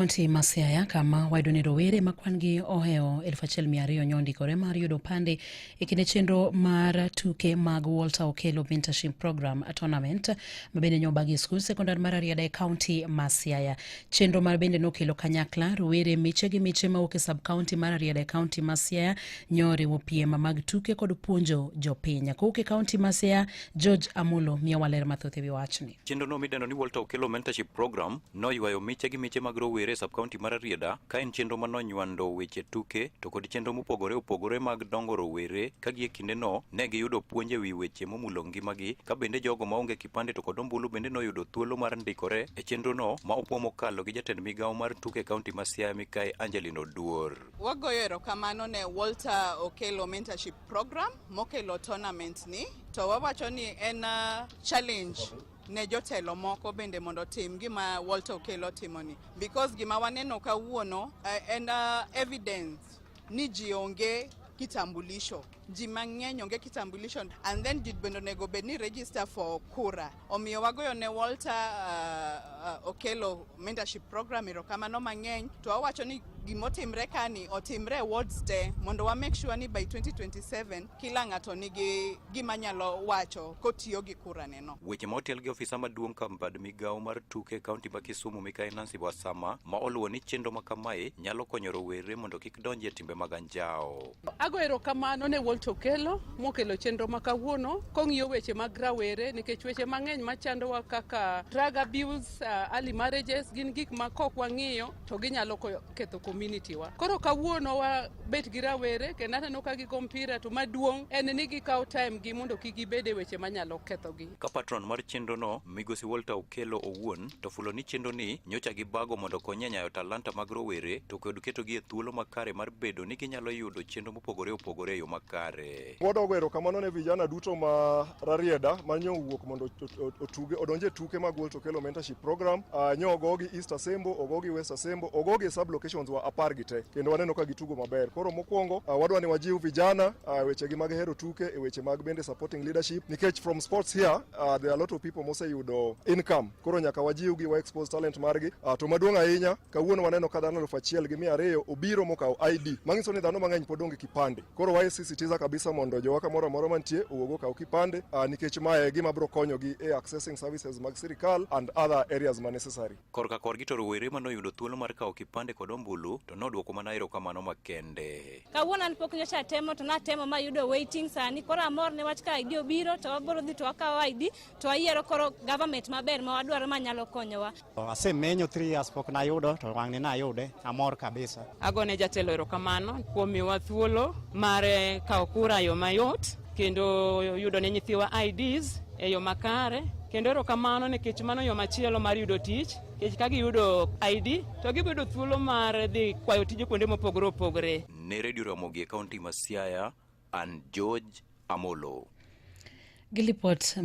Kaunti ma Siaya kama wayudo ni rowere ma kwan gi ohewo 1200 nyondikore mar yudo opande e kinde chenro mar tuke mag Walter Okello Mentorship Program Tournament ma bende nyobagi e skul sekondar mar Rarieda e kaunti ma Siaya. Chenro mar bende nokelo kanyakla rowere miche gi miche mawuok e sub kaunti mar Rarieda e kaunti ma Siaya nyoriwo piem mag tuke kod puonjo jopiny. Kowuok e kaunti ma Siaya, George Amulo miyowa ler mathoth e wi wachni. Chenrono midendo ni Walter Okello Mentorship Program noywayo miche gi miche mag rowere e sub-county mar Rarieda ka en chenro ma nonywando weche tuke to kod chenro mopogore opogore mag dongo rowere ka gie kindeno ne giyudo puonj e wi weche momulo ngimagi ka bende jogo maonge kipande to kod ombulu bende noyudo thuolo mar ndikore e chenrono ma opuo mokalo gi jatend migawo mar tuke e kaunti ma Siaya Mikai Angeline Oduor. Wagoyo erokamano ne Walter Okello Mentorship Program mokelo tournament ni to wawacho ni en challenge ne jotelo moko bende mondo otim gima Walter Okello timoni because gima waneno kawuono en evidence ni ji onge kitambulisho, ji mang'eny onge kitambulisho and then ji bende onego bed ni register for kura. Omiyo wagoyo ne Walter Okello Mentorship Program erokamano mang'eny to wawacho ni gimotimre kani otimre e wards te mondo wa make sure ni by 2027 kila ng'ato nigi gima nyalo wacho kotiyo gi kura neno. Weche ma otel gi ofisa maduong' kambad migawo mar tuke e kaunti ma Kisumu Mikai Nancy Wasama ma oluwo ni chenro ma kamae nyalo konyo rowere mondo kik donji e timbe mag anjawo. Ago erokamano ne Walter Okello mokelo chenro ma kawuono kong'iyo weche mag rawere nikech weche mang'eny machandowa kaka drug abuse, early marriages gin gik ma kok wang'iyo to ginyalo ketho community wa. Koro kawuono wabet gi rawere kendo aneno ka gigo mpira to maduong' en ni gikawo time gi mondo kik gibed e weche manyalo kethogi. Ka patron mar chenrono migosi Walter Okello owuon to fulo ni chenro ni nyocha gibago mondo okony e nyayo talanta mag rowere to kod ketogi e thuolo makare mar bedo ni ginyalo yudo chenro mopogore opogore e yo makare. Wadogo erokamano ne vijana duto ma Rarieda ma nyo owuok mondo otuge odonje e tuke mag Walter Okello Mentorship Program. Nyo ogogi East Asembo, ogogi West Asembo, ogogi e sub locations wa 10 gi te kendo waneno ka gitugo maber. Koro mokwongo wadwa ni wajiw vijana weche gi mag hero tuke e weche mag bende supporting leadership nikech from sports here there are a lot of people moseyudo income. Koro nyaka wajiwgi wa expose talent margi. To maduong' ahinya kawuono waneno ka dhano 1200 obiro mokawo ID manyiso ni dhano mang'eny pod onge kipande. Koro wa sisitiza kabisa mondo jowa kamoro amora mantie owuog okaw kipande nikech mae e gima biro konyogi e accessing services mag sirikal and other areas ma necessary. Korka korgi to rowere manoyudo thuolo mar kawo kipande kod ombulu to nodwoko mana erokamano makende. Kawuono an pok nyocha atemo to natemo mayudo waiting sani koro amor newach ka ID obiro to wabiro dhi to wakawo ID to wayiero koro government maber ma wadwaro manyalo konyowa. Asemenyo 3 years pok nayudo to wang'ni nayude, amor kabisa. Agone jatelo erokamano kuom miyowa thuolo mar kawo kura e yo mayot kendo yudo ne nyithiwa IDs e yo makare kendo erokamano nikech mano yo machielo mar yudo tich nikech ka giyudo ID to gibiro yudo thuolo mar dhi kwayo tije kuonde mopogore opogore. Ne Radio Ramogi e kaunti ma Siaya, an George Amolo. Gi lipot ma